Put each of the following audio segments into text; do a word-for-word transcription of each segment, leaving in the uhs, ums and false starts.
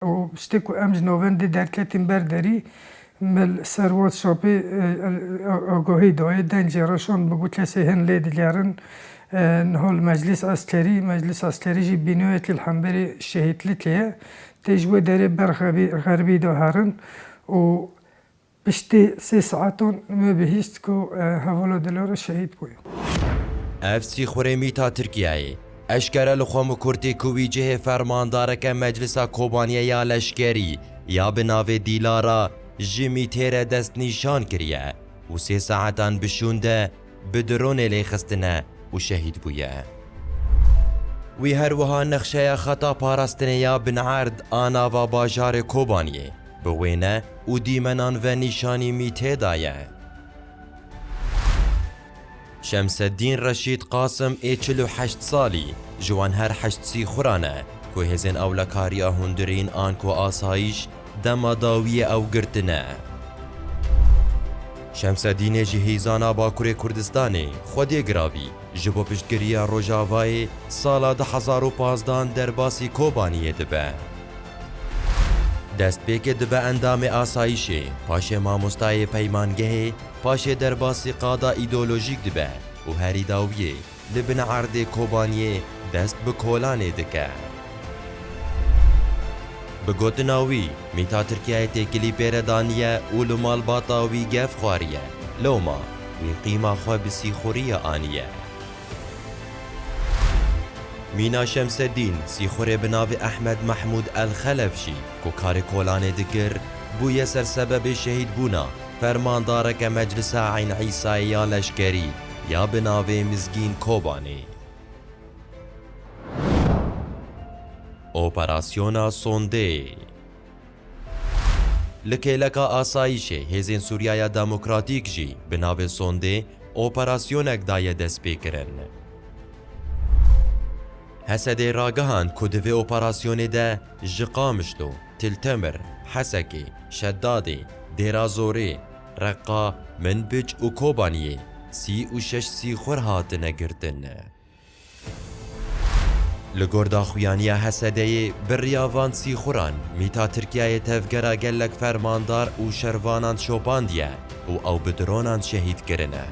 Û piştî ku em ji navendê derketîn ber derî, me li ser WhatsAppê, e, e, agahî dayê, dengê re şand, bi got kesê hin lê digerin, e, niha li meclis eskerî, meclis eskerî jî bînoyekî li hemberî şehîdlikê ye, tê ji wê derê ber xebî-, xerbî de herin û piştî sê saetan me bihîst ku, e, hevala Dilara şehîd bûye. Ev sîxurê mîta Tirkiyeyê eşkere li xwe mikurtî ku wî cihê fermandareke Meclisa Kobaniyê ya leşkerî ya bi navê Dîlara ji mîtê re destnîşan kiriye û sê saetan bi şûn de bi dronê lê xistine û şehîd bûye. Wî her wiha nexşeya xeta parastinê ya binerd a nava bajarê Kobaniyê bi wêne û dîmenan ve nîşanî mîtê daye. Şemseddîn Reşîd Qasim ê çil û heşt salî, ji wan her heşt sîxuran e ku hêzên ewlekariya hundirîn an ku asayîş dema dawiyê ew girtine. Şemseddînê ji hêzana Bakurê Kurdistanê Xwedê Giravî ji bo piştgiriya Rojavayê sala du hezar û pazdan derbasî Kobaniyê dibe. Destpêkê dibe endamê asayîşê, paşê mamostayê peymangehê, paşê derbasî qada îdeolojîk dibe û herî dawiyê li bin erdê Kobaniyê dest bi kolanê dike. Bi gotina wî, mîta Tirkiyeyê têkilî pê re daniye û li malbata wî gef xwariye. Loma wî qîma xwe bi sîxuriyê aniye. Mîna Şemseddîn, sîxurê bi navê Ehmed Mehmûd El Xelef jî ku karê kolanê dikir, bûye sersebebê şehîdbûna fermandareke Meclisa Eyn Îsayê ya leşkerî ya bi navê Mizgîn Kobanê. Operasyona Sondê. Li kêleka asayîşê Hêzên Sûriyaya Demokratîk jî bi navê Sondê operasyonek daye destpêkirin. Hesedê ragihand ku di vê operasyonê de ji Qamişlo, Til Temir, Hesekê, Şedadê, Dêra Zorê, Reqa, Minbic û Kobaniyê sî û şeş sîxur hatine girtin. Li gor daxuyaniya Hesedeyê, bi riya van sîxuran, mîta Tirkiyeyê tevgera gelek fermandar û şervanan şopandiye û ew bi dronan şehîd kirine.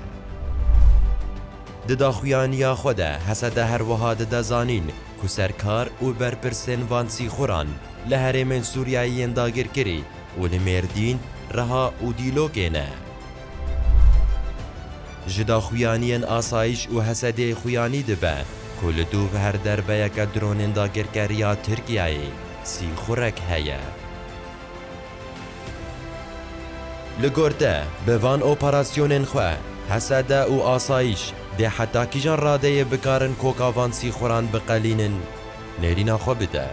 Di daxuyaniya xwe de, Hesede her wiha dide zanîn ku serkar û berpirsên van sîxuran li herêmên Sûriyeyê yên dagirkirî û li Mêrdîn, Riha û Dîlokê ne. Ji daxuyaniyên asayîş û Hesedê xuyanî dibe ku li dûv her derbeyeke dronên dagirkeriya Tirkiyeyê sîxurek heye. Li gor te, bi van operasyonên xwe, Hesede û asayîş dê heta kîjan radeyê bikarin koka van sîxuran biqelînin? Nêrîna xwe bide.